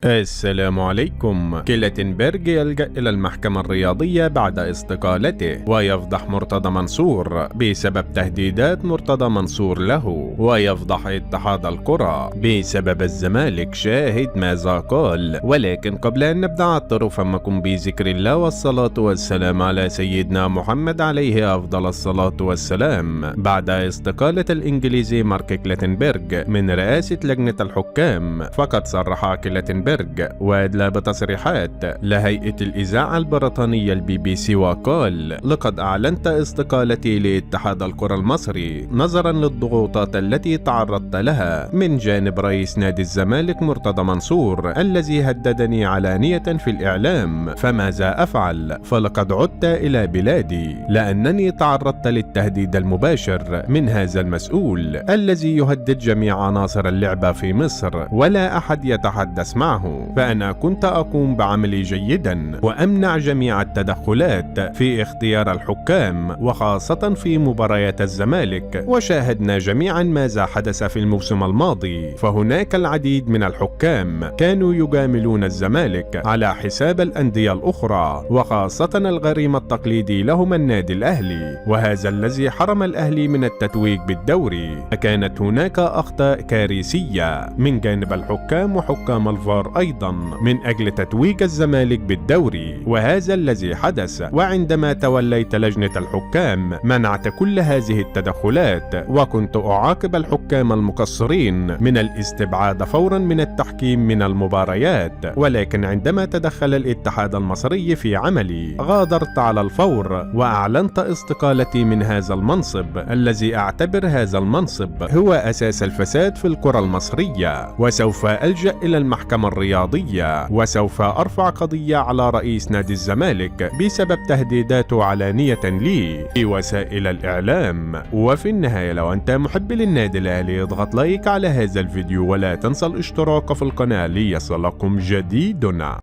السلام عليكم. كلاتنبرج يلجأ إلى المحكمة الرياضية بعد استقالته، ويفضح مرتضى منصور بسبب تهديدات مرتضى منصور له، ويفضح اتحاد الكرة بسبب الزمالك. شاهد ماذا قال. ولكن قبل أن نبدأ عطروا فمكم بذكر الله والصلاة والسلام على سيدنا محمد عليه أفضل الصلاة والسلام. بعد استقالة الإنجليزي مارك كلاتنبرج من رئاسة لجنة الحكام، فقد صرح كلاتنبرج وأدلى بتصريحات لهيئة الإذاعة البريطانية BBC، وقال: لقد أعلنت استقالتي لاتحاد الكرة المصري نظرا للضغوطات التي تعرضت لها من جانب رئيس نادي الزمالك مرتضى منصور الذي هددني علانية في الإعلام. فماذا أفعل؟ فلقد عدت إلى بلادي لأنني تعرضت للتهديد المباشر من هذا المسؤول الذي يهدد جميع عناصر اللعبة في مصر ولا أحد يتحدث معه. فأنا كنت أقوم بعملي جيدا وأمنع جميع التدخلات في اختيار الحكام، وخاصة في مباريات الزمالك. وشاهدنا جميعا ماذا حدث في الموسم الماضي، فهناك العديد من الحكام كانوا يجاملون الزمالك على حساب الأندية الأخرى، وخاصة الغريم التقليدي لهم النادي الأهلي، وهذا الذي حرم الأهلي من التتويج بالدوري. فكانت هناك أخطاء كارثية من جانب الحكام وحكام الفار أيضا من أجل تتويج الزمالك بالدوري، وهذا الذي حدث. وعندما توليت لجنة الحكام منعت كل هذه التدخلات، وكنت أعاقب الحكام المقصرين من الاستبعاد فورا من التحكيم من المباريات. ولكن عندما تدخل الاتحاد المصري في عملي غادرت على الفور وأعلنت استقالتي من هذا المنصب، الذي أعتبر هذا المنصب هو أساس الفساد في الكرة المصرية. وسوف ألجأ إلى المحكمة الرياضية، وسوف أرفع قضية على رئيس نادي الزمالك بسبب تهديداته علانية لي في وسائل الإعلام. وفي النهاية، لو أنت محب للنادي الأهلي اضغط لايك على هذا الفيديو، ولا تنسى الاشتراك في القناة ليصلكم جديدنا.